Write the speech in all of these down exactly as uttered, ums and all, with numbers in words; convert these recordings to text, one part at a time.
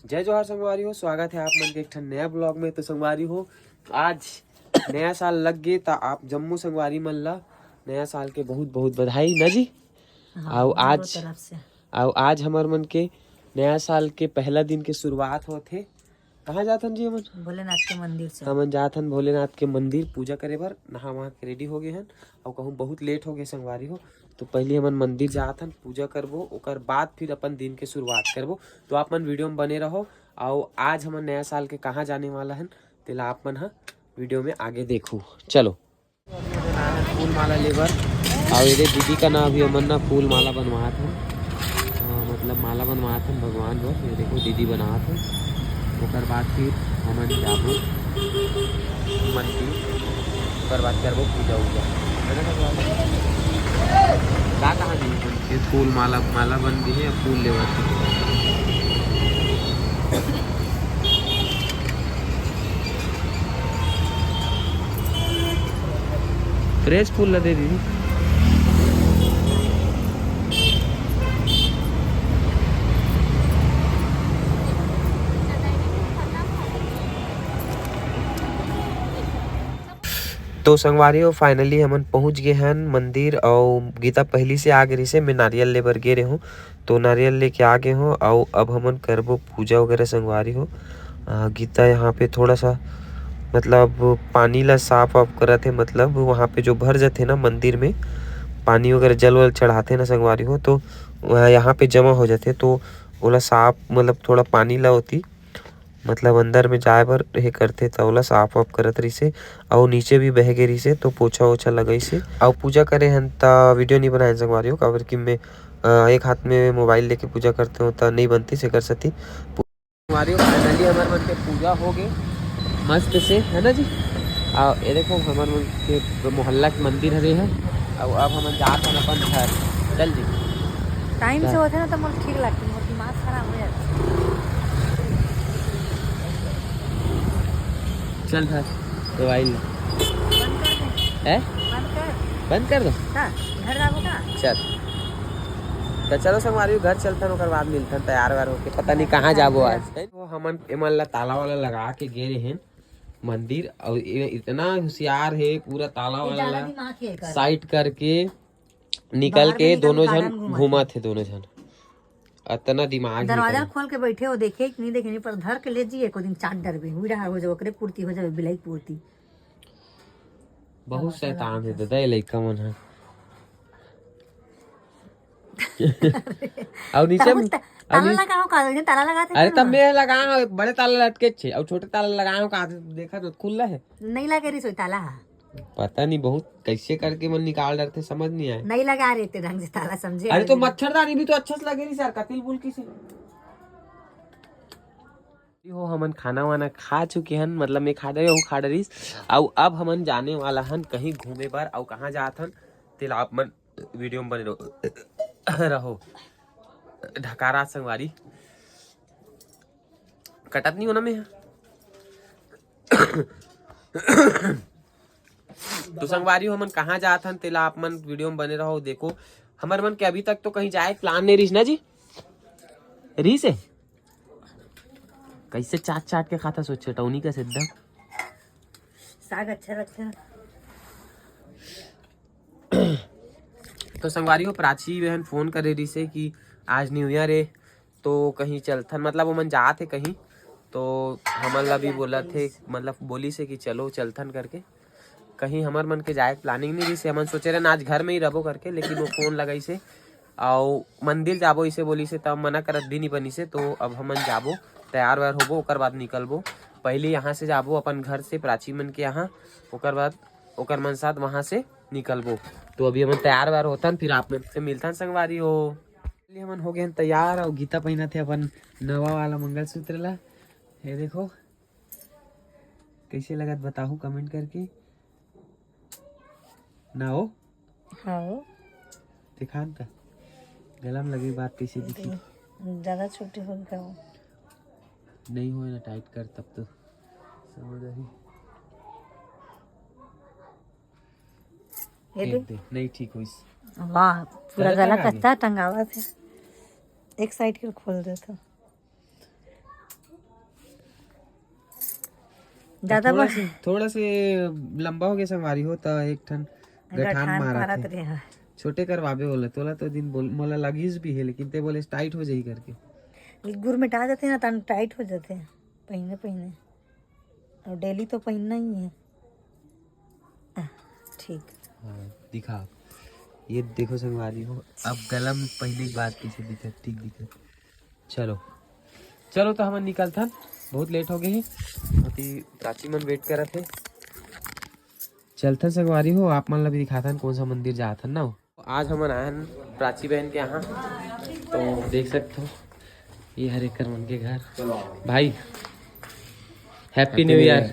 जय जोहार संगवारी हो, स्वागत है आप मन के एक ठन नया ब्लॉग में। तो संगवारी हो, आज नया साल लग गे, त आप जम्मो संगवारी मन ला नया साल के बहुत बहुत बधाई ना जी। हाँ, अउ हमरो आज तरफ से। अउ आज हमर मन के नया साल के पहला दिन के शुरुआत होत हे। कहाँ जात हन जी हमन? भोलेनाथ के मंदिर से। हमन जात हन भोलेनाथ के मंदिर पूजा करे बर। नहा वहा के रेडी हो गए हन, अउ कहूँ बहुत लेट हो गए संगवारी हो, तो पहले हमन मंदिर जात हन, पूजा करबो, ओकर बाद फिर अपन दिन के शुरुआत करबो। तो आप मन वीडियो में बने रहो, अउ आज हमन नया साल के कहाँ जाने वाला हन, तेला आप मन ह वीडियो में आगे देखू। चलो। फूल माला लेबर, अउ एदे दीदी का ना अभी हमन ना फूल माला बनवात हन, अ, मतलब माला बनवात हन भगवान बर। ये देखो दीदी बनात हन, ओकर बाद फिर हमन जाबो मंदिर, ओकर बाद करबो पूजा उजा, है ना भगवान? का कहाँ दीदी? ये फूल माला, माला बन दी है, फूल लेवत है। फ्रेश फूल ला दे दीदी। तो संगवारी हो, finally हमन पहुंच गए हन मंदिर, अउ गीता पहली से आ गे रहिसे, मैं नारियल लेबर गे रहूं, तो नारियल लेके आ गए हों। अउ अब हमन करबो पूजा वगैरह संगवारी हो। अ, गीता यहाँ पे थोड़ा सा मतलब पानी ला साफ वाफ करत हे, मतलब वहाँ पे जो भर जाते ना मंदिर में, पानी वगैरह जल वल चढ़ाते ना संगवारी हो, तो वह यहाँ पे जमा हो जाते, तो ओला साफ मतलब थोड़ा पानी ला होती मतलब अंदर में जाए बर हे करथे, त ओला साफ वाफ करत रहिसे। अउ नीचे भी बह गे रहिसे, तो पोछा ओछा लगाइसे। अउ पूजा करे हन, त वीडियो नहीं बनाए संगवारी हो, काबर कि मैं, अ, एक हाथ में मोबाइल लेके पूजा करते हो, त नहीं बनती से कर सती। संगवारी हो, finally हमर मन के पूजा हो गे मस्त से, है ना जी? अउ ये देखो, हमर मन के मोहल्ला के मंदिर हरे है। अउ अब हमन जात हन अपन घर। चल जी। टाइम से होथे ना, तो मोर ठीक लगथे, मोर दिमाग खराब हो जाथे। चल घर, मोबाइल ले। बंद कर दे। हैं? बंद कर। बंद कर दो। का? घर जाबो का? चल। तो चलो संगवारी, घर चलथन, ओकर बाद मिलथन, तैयार वैयार होके। पता नहीं कहाँ जाबो आज। वो हमन एमन ला ताला वाला लगा के गे रहेन मंदिर, अउ ये इतना होशियार हे, पूरा ताला ये वाला ज्यादा ला दिमाग खेल कर। Side करके निकल बाहर के में निकल दोनों के जन आंगन घूमत घूमत हे। हे, दोनों जन। अतना दिमाग हे दरवाजा करे। खोल के बैठे हो, देखे कि नहीं देखे नहीं, पर धर के ले जी, एको दिन चाट डरबे, हुई रहा हो जाओ, ओकरे पूर्ति हो जाओ, बिलाई पूर्ति। बहुत शैतान हे दादा, ये लइका मन ह। अउ नीचे तब में, त-, अउ ताला नीचे लगा हो का, ताला लगा थे अरे, तब मैं लगा हो, एक बड़े ताला लटके छे, अउ छोटे ताला लगा हो का, देखा तो खुला हे। नहीं लगे रही सोई ताला हा। पता नहीं बहुत कैसे करके मन निकाल डरथे, समझ नहीं आए। नहीं लगा रहे थे ढंग से ताला, समझे? अरे तो मच्छरदानी भी तो अच्छा से लगे रही सर, कतिल बोल किसी हो, हमन खाना वाना खा चुके हन, मतलब मैं खा डरे, वो खा डरिस। अउ अब हमन जाने वाला हन कहीं घूमे बर, अउ कहाँ जात हन, तेला आप मन वीडियो में बने रहो। रहो। ढकारा संगवारी। कटत नहीं हो ना मैं? तो संगवारी हो, हमन कहाँ जात हन, तेला आप मन वीडियो में बने रहो। देखो, हमर मन के अभी तक तो कहीं जाए के plan नहीं रहिस ना जी? रहिस हे? कैसे चाट चाट के खाता सोच, चटौनी का एकदम। साग अच्छा लगता है। तो संगवारी हो, प्राची बहन फोन करे रहिसे कि आज न्यू ईयर हे, तो कहीं चलथन, मतलब ओमन जात हे कहीं, तो हमन ला भी बोलत हे, मतलब बोलिस हे कि चलो चलथन करके। कहीं हमर मन के जाए के planning नहीं रहिसे, हमन सोचे रहन आज घर में ही रहबो करके, लेकिन वो फोन लगाइस हे, अउ मंदिर जाबो इसे बोलिस हे, तब मना करत भी नहीं बनिस हे। तो अब हमन जाबो, तैयार वैयार होबो, ओकर बाद निकलबो। पहले यहाँ से जाबो अपन घर से प्राची मन के यहाँ, ओकर बाद ओकर मन साथ वहाँ से निकलबो। तो अभी हमन तैयार वैयार होथन, फिर आप मन से मिलथन संगवारी हो। चलिए, हमन हो गए हन तैयार, अउ गीता पहिनत हे अपन नवा वाला मंगलसूत्र ला। ये देखो, कैसे लगत बताहू comment करके ना हो। हाँ। दिखान त गला में लगे बात कैसे दिखी? ज्यादा छोटे हो गए हो। नहीं होए ना tight कर, तब तो समझ आही। ये फेंक दे। दे, नहीं ठीक होइस। वाह, पूरा गलत गला टंगा कत्ता टंगावा थे। एक side के खोल दे तो। ज्यादा थोड़ा बस से, थोड़ा से लंबा हो गया संगवारी हो, त एक ठन गठान गठान मारत मारत हे। रहे हैं। छोटे करवाबे बोला, तोला तो दिन बोल, मोला लगिस भी है, लेकिन ते बोले टाइट हो जाही करके। गुर मिटा जाते हैं ना, तन टाइट हो जाते हैं पहिने पहिने, और डेली तो पहनना ही है। आ, ठीक। हाँ, दिखा। ये देखो संगवारी हो, अब गला में पहनने के बाद कैसे दिखत, ठीक दिखत। चलो, चलो तो हमन निकलथन, बहुत लेट हो गए हे। अभी प्राची मन वेट करत हे। चलथन संगवारी हो, आप मन ला भी दिखाथन कौन सा मंदिर जाथन ना। आज हमन आए हन प्राची बहन के यहाँ, तो देख सकते हो ये हरे कर मन के घर। भाई, happy new year.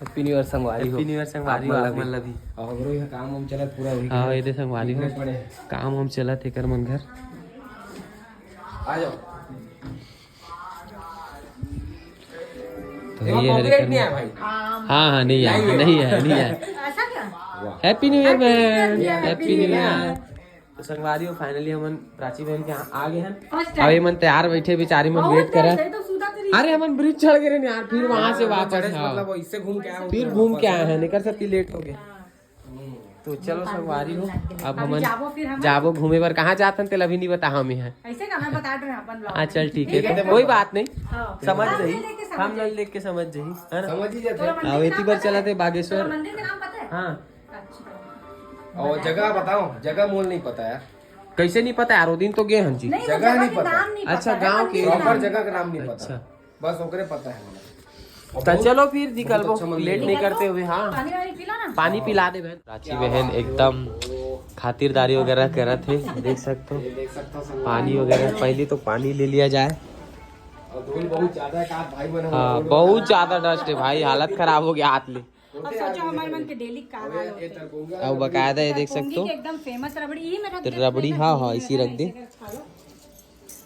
Happy new year संगवारी हो। हैप्पी न्यू ईयर संगवारी हो, आप मन ला भी। और हमरो यहाँ काम वाम चलत पूरा हुई हाँ, गया। ये दे संगवारी हो। निकलने पड़े। काम वाम चलत हे कर मन घर। आ जाओ। तो देखो, ये हरे copyright कर नहीं आया भाई। हाँ, हाँ, नहीं आया, नहीं आया। नहीं आया, नहीं आया। ऐसा क्या? हैप्पी न्यू ईयर बहन, हैप्पी न्यू ईयर। तो संगवारी हो, finally हमन प्राची बहन के यहाँ आ गए हैं। First time। अभी मन तैयार बैठे, बेचारी मन बहुत वेट करा। Time से तो सुधा तेरी अरे हमन ब्रिज चढ़ गए रहे यार, फिर वहां से हाँ, वापस, चढ़े, हाँ। मतलब इससे घूम के आया हूँ फिर फिर घूम के वापस। आए हैं, निकर सब लेट हो गए। हाँ। तो चलो संगवारी हो, अब अभी हमन जाबो, फिर हमन जाबो घूमे बर। कहाँ जाथन तेला अभी नहीं बता हमें है। ऐसे का मैं बता रहे हैं अपन vlog हाँ, में। चल ठीक ठीक है, है, तो कोई बात नहीं, हाँ। समझ हम जाही, नहीं लेके समझ हम जाही। नहीं लेके समझ जाही, है ना? समझ ही जाते हैं। तोला मंदिर अब के एती नाम बर पता चला है? थे बागेश्वर। तोला मंदिर के नाम पता है? हाँ। अच्छा। और जगह बताओ, जगह मोल नहीं पता यार। कैसे नहीं पता यार, वो दिन तो गए हन जी। नहीं, वो जगह जगह नहीं के पता। नाम नहीं अच्छा, पता है, गाँव के। मंदिर के proper नाम जगह का नाम नहीं पता। अच्छा। बस ओकरे पता है हमरा। और तो बहुत, चलो फिर निकलबो, बहुत अच्छा मंदिर लेट है। नहीं करते हुए। हाँ। पानी वानी पिला ना। पानी पिला दे बहन। प्राची बहन एकदम खातिरदारी वगैरह करत हे, देख सकते हो। ये देख सकते हो संगवारी। पानी वगैरह, पहले तो पानी ले लिया जाए। और धूल बहुत ज्यादा है, का भाई बहन हाँ, रोड बहुत वगैरह। ज्यादा डस्ट है भाई, हालत खराब हो गया हाथ ले। अब सोचो हमारे मन के डेली का हाल होते हैं। अब बकायदा ये देख सकते हो। एकदम फेमस रबड़ी, यही में रख तो दे, रबड़ी, हाँ, हाँ, इसी रख दे।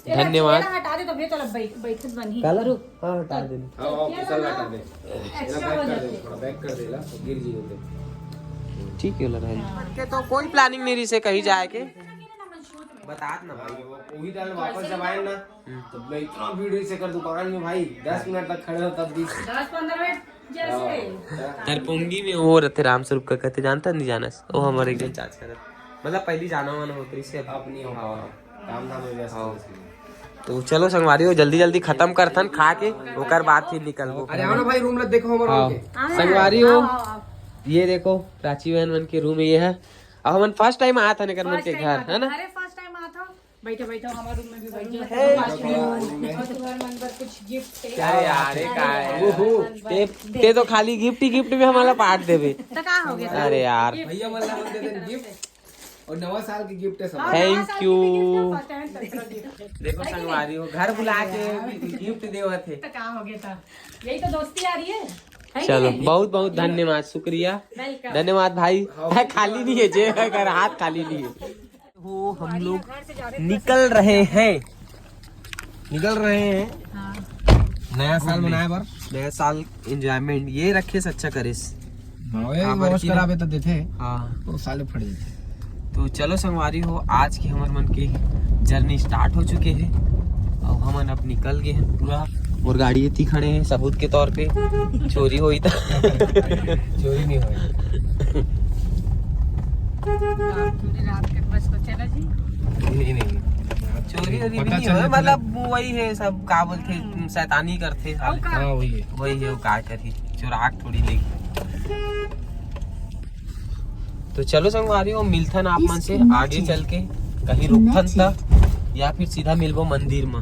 धन्यवाद। हटा दे, तब ये तो बैठ, बैठत बनी। काला? रुक। हाँ, हटा दे। हाँ, हाँ, फिसल हटा दे। अच्छा हो जाते। थोड़ा बैक कर दे ला, तो गिर जी होते। ठीक है, लगा। के तो कोई प्लानिंग नहीं रही से कहीं जाए के। बतात ना भाई। हाँ, वो, वही टाइम वापस जब आए ना, हम्म। तो मैं इतना भीड़ रही से कर दुकान में भाई, दस मिनट तक खड़े हो तब भी। दस पंद्रह मिनट जैसे। हाँ। तरपोंगी में वो रहते राम स्वरूप का कहते, जानता नहीं जाना, वो हमारे एकदम चाच का रहता। मतलब पहली जाना वाना होते, इससे अब अपनी हो। हाँ। काम धाम में व्यस्त हाँ। हो इसलिए। तो चलो संगवारी हो, जल्दी जल्दी खत्म करथन खा के, ओकर बाद फिर निकलबो। अरे आओ ना भाई, रूम ला देखो हमारे हाँ। रूम के। हाँ, संगवारी हो, हाँ, हाँ, हाँ। ये देखो प्राची बहन मन के रूम ये है। अब हमन फर्स्ट टाइम आया था नगर मन के घर, है ना? अरे फर्स्ट टाइम आया था। बैठो बैठो, हमारे रूम में भी बैठ जाओ। Thank you। और तुम्हारे मन पर कुछ गिफ्ट है। क्या यार, ये का है? ओहो। ते, ते तो खाली गिफ्ट ही गिफ्ट में हमारा पार्ट देवे। तो का हो गया? अरे यार। भैया मन ला दे देन गिफ्ट। और नवा साल के गिफ्ट है सब। हाँ, नवा साल के भी गिफ्ट है, first time surprise गिफ्ट। देखो संगवारी हो, घर बुला के गिफ्ट देवत हे। तो का हो गया था? यही तो दोस्ती आ रही है, है कि चलो, नहीं? बहुत बहुत धन्यवाद, शुक्रिया। Welcome। धन्यवाद भाई। हाँ, है, खाली नहीं है जेब, अगर हाथ खाली नहीं है। हो, हम लोग निकल रहे हैं, निकल रहे हैं। हाँ। नया साल मनाए बर। नया साल एंजॉयमेंट ये रखे से अच्छा करिस। हाँ, ये काबर wash की ना करावे तो देथे। हाँ। तो साले फट जाते। तो चलो संगवारी हो, आज की हमर मन के जर्नी स्टार्ट हो चुके हैं। अब हमन अब निकल गए हैं पूरा, और गाड़ी इतनी खड़े हैं सबूत के तौर पे। चोरी हुई था। चोरी नहीं हुई। रात के बस को चला जी। नहीं, नहीं। चोरी वोरी भी पता नहीं चल हुआ, जाता मतलब वही है सब, का बोलते हैं, शैतानी करते हैं साले। हाँ, वही है। वही है, वो का करी, चुराक थोड़ी लेगी। तो चलो संगवारी हो, मिलथन आप मन से आगे चल के, कहीं रुकथन त या फिर सीधा मिलबो मंदिर म।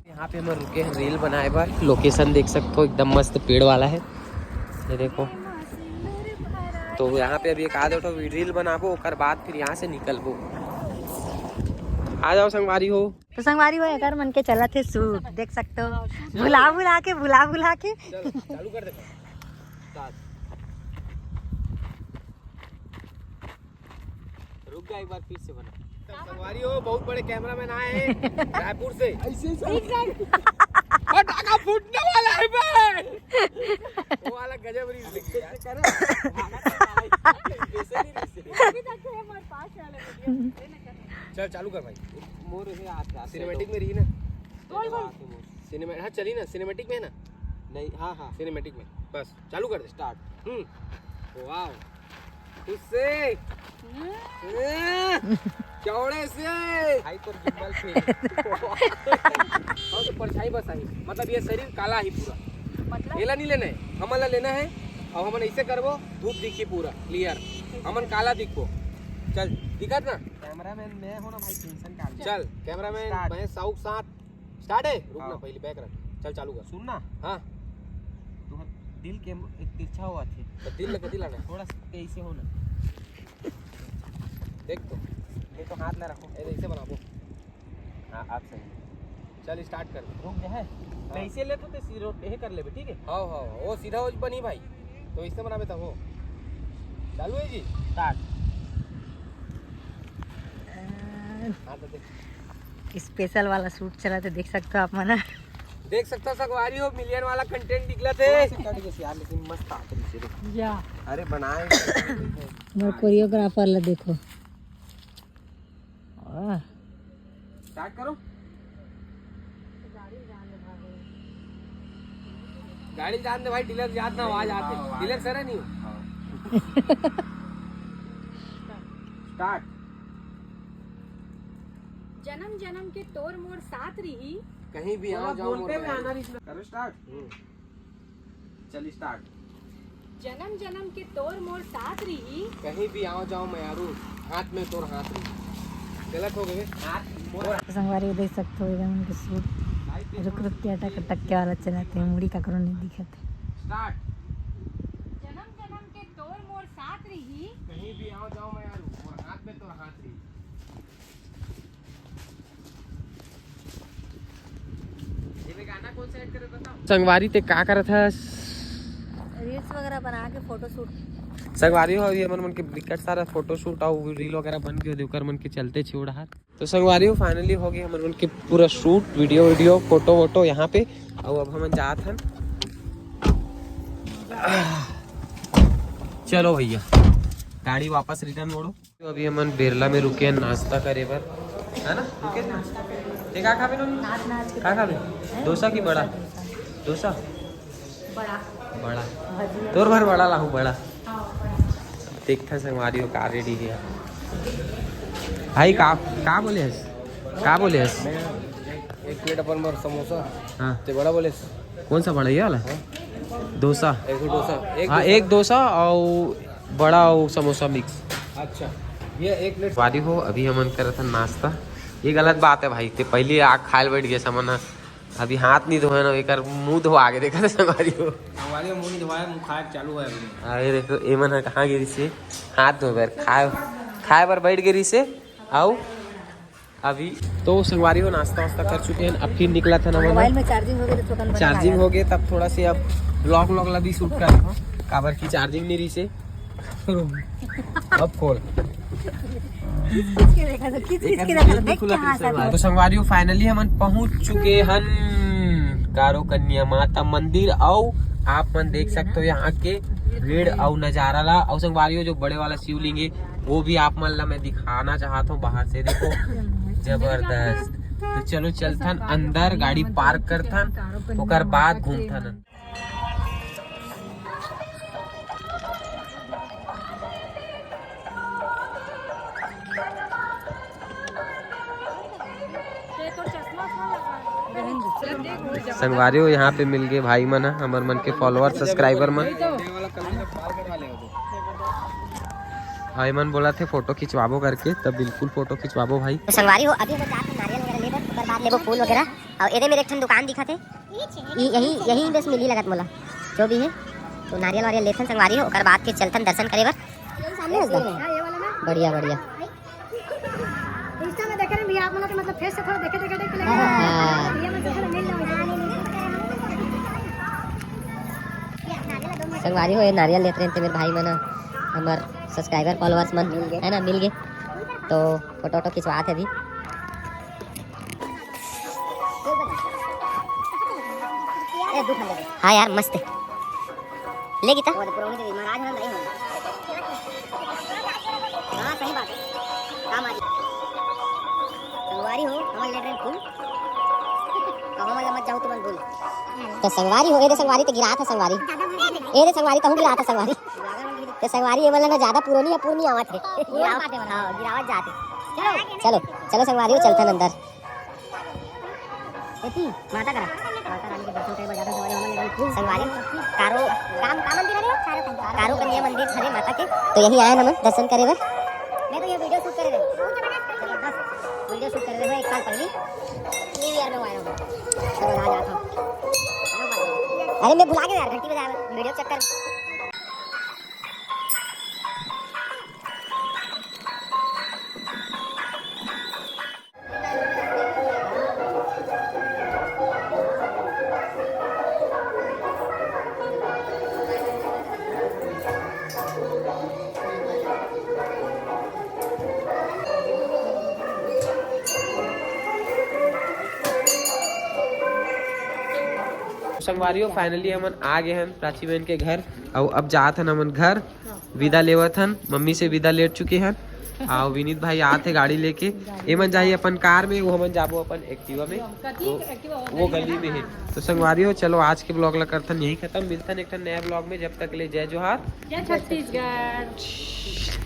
यहाँ पे हम रुके हैं रील बनाए बर। लोकेशन देख सकते हो, एकदम मस्त पेड़ वाला है, ये देखो। तो यहाँ पे अभी एक आध ठो रील बनाबो, ओकर बाद फिर यहाँ से निकलबो। आ जाओ संगवारी हो। तो संगवारी हो, एकर मन के चलत हे सूट, देख सकते हो, भुला भुला के, भुला भुला के। चल, चालू कर दे। Start। रुक जा, एक बार फिर से बना। संगवारी हो, बहुत बड़े कैमरामैन आए हैं रायपुर से। ऐसे ही सब। पटाखा फूटने वाला है बे। वो वाला गजब रील लेके यार। अभी तक है हमारे पास वाला वीडियो। चल चालू कर भाई। मोर है, आते, आते सिनेमैटिक में रही ना। बोल, बोल। सिनेमैटिक, हाँ चली ना, सिनेमैटिक में है ना। नहीं, हाँ, हाँ, सिनेमैटिक में। बस, चालू कर दे। स्टार्ट। हम्म। वाओ। खुश से। हम्म। चौड़े से। भाई, तोर गिम्बल फेल। और तो परछाई बस आही। मतलब, ये शरीर काला ही पूरा। मतलब? एला नहीं लेना है, हमन ला लेना है। और हमन ऐसे करबो, धूप दिखी पूरा क्लियर। हमन काला दिखबो। चल, दिखत ना? कैमरामैन मैं हो ना भाई, टेंशन का। चल, कैमरामैन स्टार्ट। महेश साहू के साथ। स्टार्ट है? रुक ना, हाँ। पहले बैक रख। चल, चालू कर। सुन ना। हाँ। तुहर दिल के एक तिरछा हुआ थे। तो दिल लगे, दिल आना। थोड़ा सा ऐसे हो ना। देख तो। ये तो हाथ ना रखो। ए, ऐसे बनाबो। हाँ, आप सही। चल, स्टार्ट कर। रुक जा है। हाँ। ऐसे ले तो ते सीधो यही कर लेबे, ठीक है? हाँ, हाँ, हाँ। वो सीधा हो बनी भाई। तो इससे बनाबे तब हो। चालू है जी। स्टार्ट। हाँ, तो देख। स्पेशल वाला शूट चला थे, देख सकते हो आप मन। देख सकते हो संगवारी हो, मिलियन वाला कंटेंट निकला थे। थोड़ा सा कट गया यार, लेकिन मस्त आते पीछे देखो। या। अरे बनाए। मोर कोरियोग्राफर ला देखो। वाह। स्टार्ट करो। गाड़ी जान दे भाई, डीलर जात ना आवाज आते। हाँ, डीलर सर है नहीं। हाँ। स्टार्ट। जन्म जन्म के तोर मोर साथ रही। कहीं भी आओ जाओ मोर में आना रही। करो स्टार्ट। हम्म। चल स्टार्ट। जन्म जन्म के तोर मोर साथ रही। कहीं भी आओ जाओ मैं यारू, हाथ में तोर हाथ रही। गलत हो गए। हाथ मोर। तो संगवारी देख सकते हो, एकदम उनके सूट रुक रुक के अटक अटक के वाला चलाते हैं, मुड़ी का करो नहीं दिखत है। स्टार्ट। जन्म जन्म के तोर मोर साथ रही। कहीं भी आओ जाओ मैं यारू, मोर हाथ में तोर हाथ रही। संगवारी ते का करत हस? रील्स वगैरह बना के फोटो शूट। संगवारी हो, ये मन मन के बिकट सारा फोटो शूट और रील वगैरह बन के ओकर मन के चलते छे उड़ार। तो संगवारी हो, फाइनली हो गए हमन मन के पूरा शूट, वीडियो वीडियो, फोटो वोटो यहाँ पे। और अब हमन जात हन। चलो भैया, गाड़ी वापस रिटर्न मोड़ो। तो अभी हमन बेरला में रुके हैं नाश्ता करे बर, है ना? रुके थे। ये का खाबे नोनी? नाच नाच के का खाबे? हैं? डोसा की बड़ा? डोसा। डोसा? बड़ा। बड़ा। भजिया। तोर बर बड़ा लाहू बड़ा। हाँ, बड़ा। देखते हैं संगवारी हो का रेडी है। भाई का, का बोले हस? का बोले हस? मैं एक प्लेट अपन बर समोसा। हाँ। ते बड़ा बोले हस? कौन सा बड़ा, ये वाला? हाँ। डोसा। एक डोसा। एक हाँ, डोसा। एक डोसा और बड़ा और समोसा मिक्स। अच्छा, ये एक प्लेट। संगवारी हो, अभी हमन करत हन नाश्ता। ये गलत बात है भाई, ते पहली आग खाए बैठ गए समन ह। अभी हाथ नहीं धोए ना, एकर मुंह धो आगे देखा था संगवारी हो। संगवारी हो, मुंह नहीं धोया, मुंह खाए चालू है अभी। अरे देखो, एमन ह कहाँ गिरी से हाथ धोए बर, खाए, खाए बर बैठ गिरी से। आओ, अभी तो संगवारी हो नाश्ता वास्ता कर चुके हैं, अब फिर निकला था ना मोबाइल में चार्जिंग हो गए तो चोकन बना चार्जिंग हो गए, तब थोड़ा से अब ब्लॉग व्लॉग ला भी शूट कर रहा हूँ, काबर की चार्जिंग नहीं रही से। अब खोल। खींच खींच के देखा तो, खींच खींच के देखा तो, देख के हाँ, साथ में। तो संगवारी हो, फाइनली हमन पहुंच चुके हन कारो कन्या माता मंदिर। आओ, आप मन देख सकते हो यहाँ के भीड़ और नजारा ला। और संगवारी हो, जो बड़े वाला शिवलिंग है, वो भी आप मन ला मैं दिखाना चाहत हूँ बाहर से। देखो, जबरदस्त। तो चलो चलथन अंदर, गाड़ी पार्क करथन, ओकर बाद घूमथन। संगवारी हो, यहाँ पे मिल गए भाई मन ह, हमर मन के फॉलोअर सब्सक्राइबर मन। भाई मन बोला थे फोटो खिंचवाबो करके, तब बिल्कुल फोटो खिंचवाबो भाई। तो संगवारी हो, अभी हम जात हन नारियल वगैरह लेबर, ओकर बाद लेबो फूल वगैरह। और एदे मेर एक ठन दुकान दिखा थे, ई यही, यही बस मिली लगत मोला, जो भी है। तो नारियल वारियल लेथन संगवारी हो, ओकर बाद के चलथन दर्शन करे बर। सामने है उसका? हाँ, ये वाला ना। बढ़िया, बढ़िया। Insta में देखे रहे भैया आप, मतलब, मतलब face से थोड़ा देखे, देखे, देखे लगे। हाँ। भैया मतलब थोड़ा मिल जाओ। संगवारी हो, ये नारियल लेत रहे थे मेरे भाई मन, हमर सब्सक्राइबर फॉलोअर्स मन, मिल गए। है ना, मिल गए। तो फोटो वोटो खिंचवात है अभी। हाँ यार, मस्त है। ले गीता। हाँ, सही बात है। काम आ रही। संगवारी हो, हमन ले रहे फूल। तो हमन ला मत जाओ, तुमन बोल। तो संगवारी हो, ए दे संगवारी, ते गिरात हे संगवारी। ए दे संगवारी, तहूँ गिरात हे संगवारी। ते संगवारी, ए मन ला ना ज्यादा पुरोनी या पुरनी आवत हे। गिरावत, हाँ, गिरावत जात हे। चलो। चलो, चलो संगवारी हो, चलथन अंदर। एती, माता करा। माता रानी के दर्शन करे बर जाथन संगवारी हो, हमन एकदम full संगवारी। कारो, काम, का मंदिर हरे? कारो कन्या मंदिर हरे माता के। तो यही आए हमन दर्शन करे बर। मैं तो ये video shoot करे रहे। जबरदस्त video shoot करे रहे एक साल पहले। New year में आया हूँ। चलो, आ जाता हूँ। अरे, मैं भुला गया यार, घंटी बजाए बर, video चक्कर। संगवारी हो, finally हमन आ गए हन प्राची बहन के घर। अउ अब जात हन हमन घर, विदा लेवत हन, मम्मी से विदा लेट चुके हन। अउ विनीत भाई आत हे गाड़ी लेके, एमन जाही अपन कार में, वो हमन जाबो अपन Activa में। वो, वो गली में हे। तो संगवारी हो, चलो आज के vlog ला करथन यही खत्म, मिलथन एक ठन नया vlog में। जब तक ले जय जोहार, जय छत्तीसगढ़।